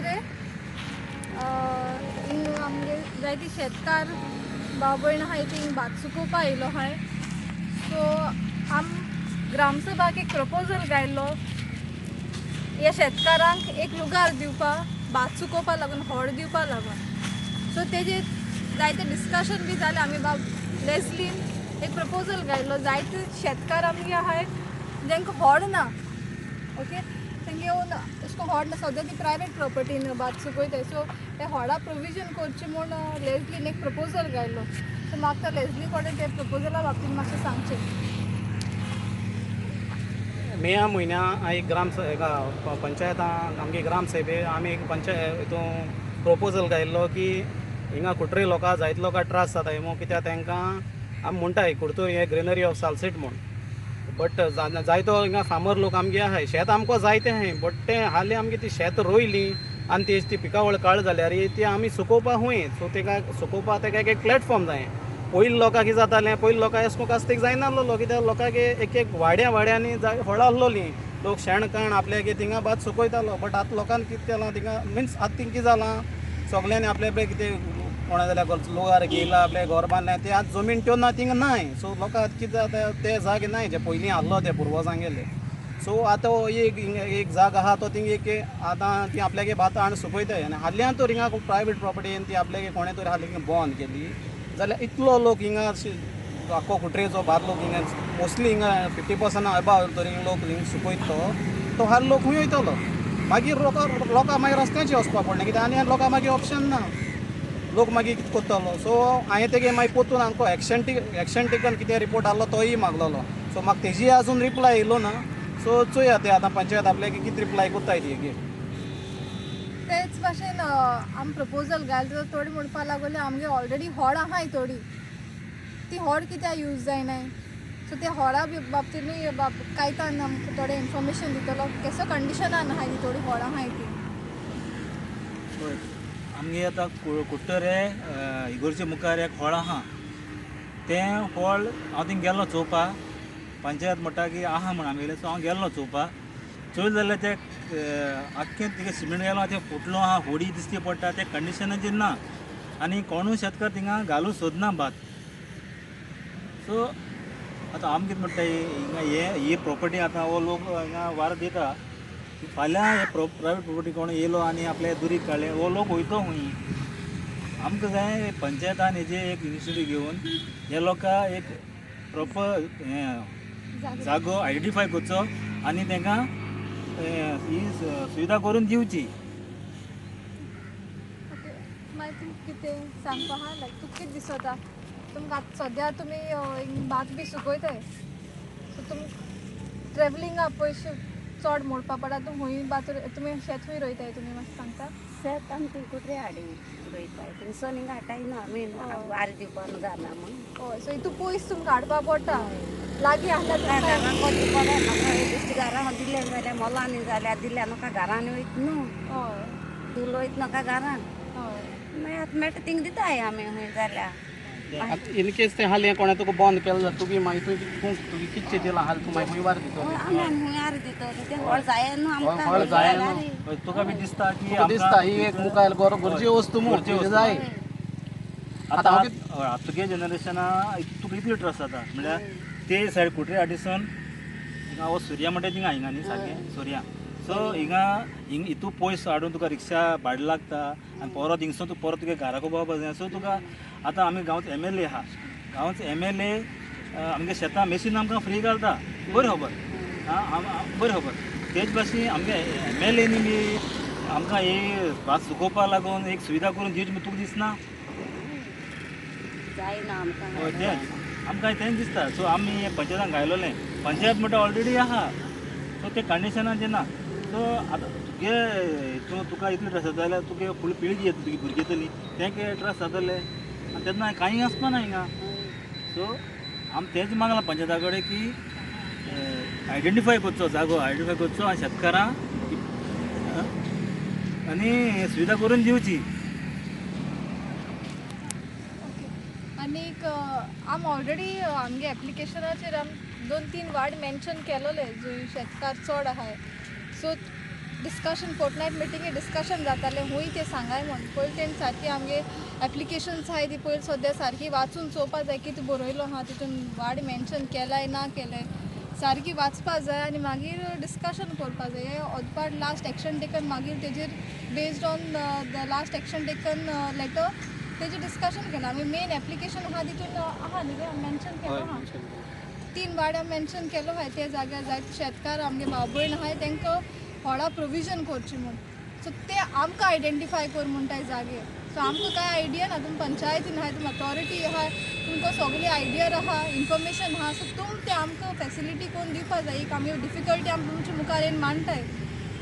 कुडतरे आमगे जायते शेतकार भाव भयण आहाय ती हिंग भात सुकोवपा आयिल्लो आहाय. सो आम ग्रामसभाक एक प्रपोजल घायल्लो ह्या शेतकारांक एक लुगार दिवपा, भात सुकोवपा लागून, होड दिवपा लागून. सो तेजेर जायते डिस्कशन बी जालें. आमी बाब लेस्लीन एक प्रपोजल घायल्लो. जायते शेतकार आमगे आहाय जेंका होड ना, ओके, तेंगे येवन अशें करून होड ना, सद्या ती प्रायवेट प्रॉपर्टीन भात सुकयताय. सो ते होडा प्रोविजन करचें म्हूण लेस्लीन एक प्रपोजल घायल्लो. सो म्हाका लेस्ली कडेन ते प्रपोजला बाबतीन मातशें सांगचें. मेया म्हयन्या एक ग्राम पंचायतान आमगे ग्रामसभे आमी एक पंचायत हितून प्रपोजल घायल्लो की हिंगा कुट्टरी लोकां जायते लोकां त्रास जाता म्हूण, कित्याक तांकां आमी म्हणटाय कुडतरी हें ग्रेनरी ऑफ सालसेट म्हूण, बट जायतो हिंगा फार्मर लोक आमगे आहाय, शेत आमकां जायतें आहाय, बट तें हालीं आमगे ती शेत रोयली आनी तेजी ती पिकावळ काळ जाल्यार ती आमी सुकोवपा हुंय. सो तेका सुकोवपा तेका एक प्लॅटफॉर्म जाय. पयलीं लोकांक कितें जातालें, पयलीं लोकांक अशें करून कास्तीक जायनासलो, कित्याक लोकांक एक एक वाड्या वाड्यांनी जाय होळा आसलोली, लोक शेण काण आपल्यागे थिंगा भात सुकयतालो. बट आतां लोकांक कितें केलां थिंगा, मिन्स आतां थिंग कितें जालां, सगल्यांनी आपले आपले कितें कोणा जाल्यार लोगार घेयला, आपलें घर बांदलें, ते आतां जमीन त्यो ना थिंगा नाय. सो लोकांक कितें जाता ते जागे नाय जे पयलीं आहलो ते पुर्वजांगेले. सो आतां एक एक जाग आहा तो थिंग एक आतां ती आपल्यागे भात हाडून सुकयताय. आनी हाल्यान तर हिंगा प्रायवेट प्रॉपर्टी ती आपल्यागे कोणें तरी हाली बंद केली जाल्यार इतलो लोक हिंगा आख्खो कुट्रेचो भात लोक हिंगा मोस्टली हिंगा 50% एबाव तरी लोक हिंगा सुकयतलो, तो हाल लोक खूंय वयतलो. मागीर लोकां मागीर रस्त्याचेर वचपा पडलें, कित्याक आनी लोकां मागीर ऑप्शन ना, लोक मागीर कितें करतलो. सो हांवें तेगे मागीर पोतून आमकां एक्शन टेकन कितें रिपोर्ट आहलो तोय मागलोलो. सो म्हाका तेजी आजून रिप्लाय येयलो ना. सो चोया ते आतां पंचायत आपल्याक कितें रिप्लाय कोत्ताय ती. तेच भाशेन आमी प्रपोजल घाल थोडी म्हणपा लागोले आमगे ऑलरेडी होड आहाय थोडी, ती होड कित्याक यूज जायनाय. सो ते होडा बाबतीनूय बाब कांयतान आमकां थोडें इन्फॉर्मेशन दितलो, केसो कंडिशनान आहाय ती थोडी होड आहाय ती. पळय आमगे आतां कुडटरे इगोर्जे मुखार एक होळ आहा, तें होळ हांव थिंग गेल्लो चोवपाक. पंचायत म्हणटा की आहा म्हूण आमगेलें, सो हांव गेल्लो चोवपाक. चोयलें जाल्यार तें आख्खें तिका सिमेंट गेलो, तें फुटलो आहा, होडी दिसती पडटा, तें कंडिशनाचेर ना आनी कोणूय शेतकार थिंगा घालूंक सोदना भात. सो आतां आमी कितें म्हणटा, हिंगा हे ही प्रॉपर्टी आतां हो लोक हिंगा वारो दिता, फाल्यां हे प्रायवेट प्रॉपर्टी कोण येयलो आनी आपले दुरीग काडलें, हो लोक वयतो खूंय. आमकां जाय पंचायतान हेजे एक इनिशिएटीव घेवन हे लोकांक एक प्रोपर हें जागो आयडेंटिफाय करचो आनी तांकां ही सुविधा करून दिवची. ओके, मागीर तुमकां कितें सांगपा आहा, लायक तुका कितें दिसता, तुमकां आतां सद्या तुमी भात बी सुकयताय, सो तुमकां ट्रेवलिंगा पयशे चड मोडपा पडटा, तुमी खूंय भात तुमी शेत खूंय रोयताय, तुमी मातशें सांगता? शेत आमी कुडरे हाडी रोयताय, थिंगसून हिंगा हाडटाय ना आमी, वारें दिवपाक जायना म्हूण. हय, सो हितू पयस तुमकां हाडपा पडटा, लागीं आहल्यार घरान वचपा पडना, बेश्टी घरान दिलें जाल्यार मोलांनी जाल्यार दिल्यार नाका घरान वयत न्हू, हय धुलो वयत नाका घरान, हय मागीर आतां मेळटा थिंग दिताय आमी खूंय जाल्यार. आतां इन केस तें हालीं कोणें तुका बंद केलें जाल्यार तुगे मागीर तुवें तुगे कितें चिंतलां हालीं तूं मागीर खूंय वार दितलो? आमी आनी खूंय वार दितली, तें व्हड जाय न्हू आमकां, व्हड जाय न्हू. तुका बी दिसता की तुका दिसता ही एक मुखार गरजे वस्तू म्हूण जाय. आतां तुगे जनरेशना तुका इतलो ट्रस्ट जाता म्हणल्यार ते सायड कुटरे हाडीसून हिंगा हो सुर्या म्हणटा थिंगा हिंगा न्ही सारकें सुर्या, सो हिंगा हिंग हितू पयस हाडून तुका रिक्षा भाडें लागता आनी परत हिंगसून तुका परत तुगे घराक पावपाक जाय. सो तुका आतां आमी गांवचो MLA आहा, गांवचो MLA आमगे शेतां मेशीन आमकां फ्री घालता, बरी खबर आं, बरी खबर. तेच भाशेन आमगे MLA नी बी आमकां ही भात सुकोवपाक लागून एक सुविधा करून दिवची तुका दिसना? जायना आमकां, हय तेंच आमकां तेंच दिसता. सो आमी पंचायतान घायलोलें, पंचायत म्हणटा ऑलरेडी आहा, सो ते कंडिशनाचेर ना. सो आतां तुगे हितून तुका इतले ट्रस्ट जाता जाल्यार तुगे फुडली पिळगी येतली, तुगे भुरगीं येतली, तेंका ट्रस्ट जातले आनी तेन्ना कांय आसपा ना हिंगा. सो आमी तेंच मागलां पंचायता कडेन की आयडेंटिफाय करचो जागो, आयडेंटिफाय करचो आनी शेतकारांक आनी सुविधा करून दिवची. आनीक आम ऑलरेडी आमगे एप्लिकेशनाचेर आम 2-3 वार्ड मेन्शन केलोले जंय शेतकार चड आहाय. सो डिस्कशन फोर्टनायट मिटिंगे डिस्कशन जातालें हूंय तें सांगाय म्हण पयलीं तेणें सारकी आमगे एप्लिकेशन्स आहाय ती पयलीं सद्या सारकी वाचून चोवपा जाय कितें बरयलो आहा तितून वाड मेन्शन केलाय ना केलाय सारकी वाचपा जाय आनी मागीर डिस्कशन करपा जाय. हें अदपाट लास्ट एक्शन टेकन मागीर तेजेर based on the last action taken letter तेजेर डिस्कशन केलां. आमी मेन एप्लिकेशन आहा तितून आहा न्ही गे मेन्शन केलो आहा 3 वाड्यार मेन्शन केलो आहाय ते जाग्यार जायते शेतकार आमगे भाव भयण आहाय तांकां व्हडा प्रोविजन करची म्हूण. सो ते आमकां आयडेंटिफाय कर म्हणटाय जागे. सो आमकां कांय आयडिया ना, तुम पंचायतीन आहाय, तुम अथॉरिटी आहाय, तुमकां सगळी आयडिया आहा, इन्फॉर्मेशन आहा. सो तुम ते आमकां फेसिलिटी करून दिवपा जाय. एक आमी डिफिकल्टी आमी तुमच्या मुखार येवन मांडटाय.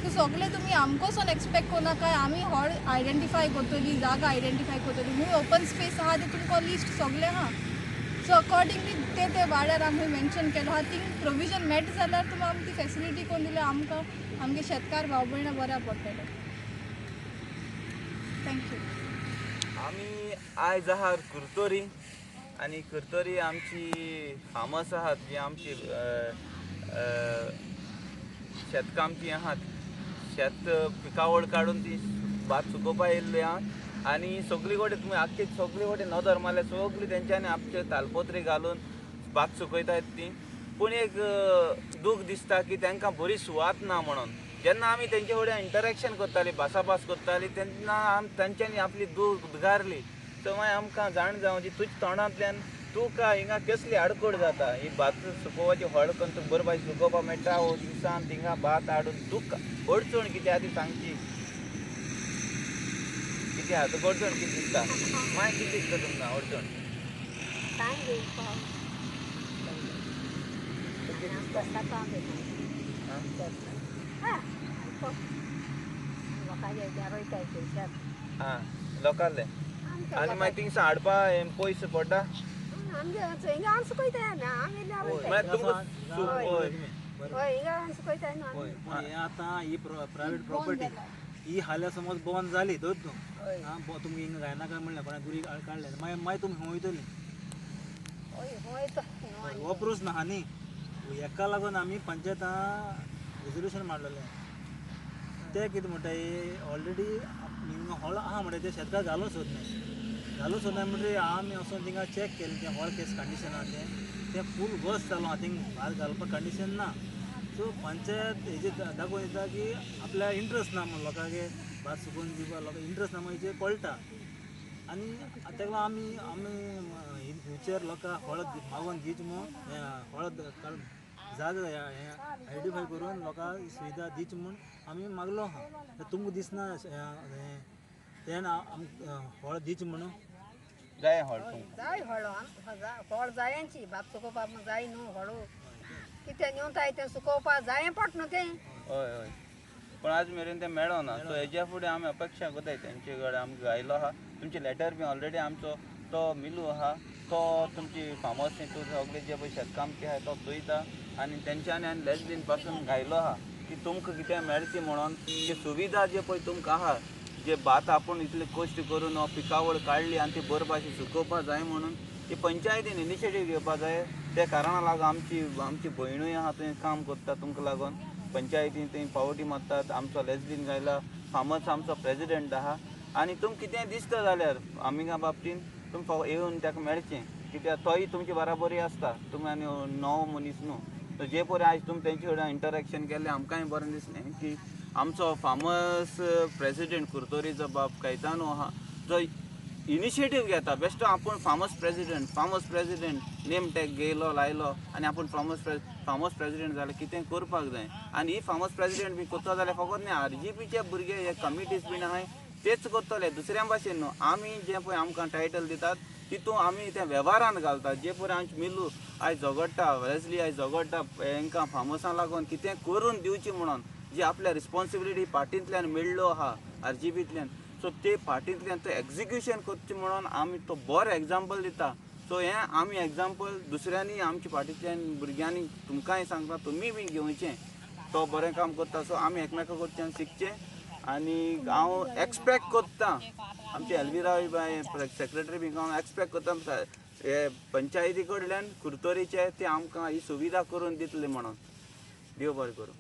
सो सगळें तुमी आमकां एक्सपेक्ट करनाकाय आमी हॉड आयडेंटिफाय करतली, जागा आयडेंटिफाय करतली. खूंय ओपन स्पेस आहा ते तुमकां लिस्ट सगळें आहा. सो अकॉर्डिंगली ते ते वाड्यार आमी मेन्शन केलो आहा थिंग प्रोविजन मेळटा जाल्यार तुमी आमकां ती फेसिलिटी करून दिल्यार आमकां आमगे शेतकार भाव भयणां बऱ्या पडटलें. Thank you. आमी आयज आहात कुर्तोरी आनी कुर्तोरी आमची फार्मर्स आहात जी आमची शेतकामती आहात, शेत पिकावळ काडून ती भात सुकोवपा येयल्ली आहा आनी सगळी कडेन तुमी आख्खी सगळी कडेन नदर मारल्यार सगळी तेंच्यांनी आमचे तालपोत्री घालून भात सुकयतात ती. पूण एक दूख दिसता की तांकां बरी सुवात ना म्हणून. जेन्ना आमी तेंचे कडेन इंटरेक्शन करताली, भासाभास करताली तेन्ना तांच्यांनी आपली दूख उद्गारली. सो मागीर आमकां जाण जावची तुज्या तोंडांतल्यान तुका हिंगा कसली आडखळ जाता, ही भात सुकोवपाची हळ करून तुका बरे भाशेन सुकोवपाक मेळटा वो दिसान थिंगा भात हाडून तुका अडचण कितें आहा ती सांगची, कितें आहा तुका अडचण कितें दिसता, मागीर कितें दिसता तुमकां अडचण? कितें दिसता? आं लोकांले आनी मागीर थिंगसान हाडपा पयशे पडटा आतां ही प्रायवेट प्रॉपर्टी ही हाल्या समज बंद जाली धर तूं तुमकां हिंगा घायनाका म्हणलें कोणा गुरी काडलें मागीर मागीर तुमी खंय वयतली? हो प्रस्न आहा न्ही. हेका लागून आमी पंचायतां रेजोल्युशन मांडलेलें. ते कितें म्हणटा ऑलरेडी हिंगा हॉल आहा म्हणटा ते शेतकार घालूंक सोदनाय, घालूंक सोदनाय म्हणटकीर आमी वचोन थिंगा चॅक केलें तें हॉल केस कंडिशन आहा तें तें फूल वर्स जालो आहा, थिंग भात घालपाक कंडिशन ना. सो पंचायत हेजेर दाखोवन दिता की आपल्या इंट्रस्ट ना म्हूण लोकांक भात सुकोवन दिवपाक लोकांक इंट्रस्ट ना म्हूण हेजेर कळटा. आनी ताका आमी आमी इन फ्युचर लोकांक हळद मागोवन दिवची म्हूण हळद जागा हें आयडेंटिफाय करून लोकांक सुविधा दिवची म्हूण आमी मागलो आहा. तुमकां दिसना हें तें आमकां हळद दिवची म्हणून जाय हळ तुमकां जाय हळ हळ जायांची भात सुकोवपाक जाय न्हू हळू कितें न्यूताय तें सुकोवपाक जाय पडटा न्हू तें. हय हय, पूण आज मेरेन तें मेळना. सो हेज्या फुडें आमी अपेक्षा करताय तेंचे कडेन आमकां आयलो आहा तुमचे लेटर बी ऑलरेडी आमचो तो मिलू आहा तो तुमची फार्मर्स हितून सगळे जे पळय शेतकामती आहाय तो चोयता आनी तेंच्यांनी आनी लेसबीन पासून घायलो आहा की तुमकां कितें मेळची म्हणून जी सुविधा जे पळय तुमकां आहा जे भात आपूण इतले कश्ट करून पिकावळ काडली आनी ती बरे भाशेन सुकोवपाक जाय म्हणून ती पंचायतीन इनिशिएटीव घेवपाक जाय. त्या कारणा लागून आमची आमची भयणूय आहा थंय काम करता तुमकां लागून पंचायतीन थंय पावटी मारतात. आमचो लेसबीन गायला फार्मर्स आमचो प्रेजिडेंट आहा आनी तुमकां कितें दिसता जाल्यार आमिगा बाबतीन तुमकां येवन ताका मेळचें कित्याक तोय तुमचे बराबरी आसता. तुमी आनी नवो मनीस न्हू, सो जे पळय आयज तुमी तेंचे कडेन इंटरेक्शन केल्लें आमकांय बरें दिसलें की आमचो फार्मर्स प्रेजिडेंट कुर्तोरीचो बाब कैतानो आहा जो इनिशिएटीव घेता बेश्टो आपूण farmers president name tag घेयलो लायलो आनी आपूण फार्मर्स प्रेजिडेंट जाल्यार कितें करपाक जाय. आनी ही फार्मर्स प्रेजिडेंट बी करता जाल्यार फकत न्ही आरजीपीचे भुरगे हे कमिटीज बीन आहाय तेच करतले दुसऱ्या भाशेन न्हू. आमी जें पळय आमकां टायटल दितात तितून आमी तें वेव्हारान घालतात. जे पळय आमचे मिलू आयज झगडटा, वेस्ली आयज झगडटा हेंकां फार्मर्सां लागून कितें करून दिवचें म्हणून जी आपल्या रिस्पोन्सिबिलिटी पार्टींतल्यान मेळ्ळो आहा आरजीपींतल्यान, सो ते पार्टींतल्यान तो एग्जिक्युशन करचें म्हणून आमी तो बरो एग्जाम्पल दिता. सो हें आमी एग्जाम्पल दुसऱ्यांनी आमच्या पार्टींतल्यान भुरग्यांनी तुमकांय सांगता तुमी बी घेवचें, तो बरें काम करता. सो आमी एकमेका कडच्यान शिकचें आनी हांव एक्सपेक्ट करता आमचे एल्विरा बाय सेक्रेटरी बी हांव एक्सपेक्ट करता हे पंचायती कडल्यान कुर्तोरीचे ते आमकां ही सुविधा करून दितले म्हणून. देव बरें करूं.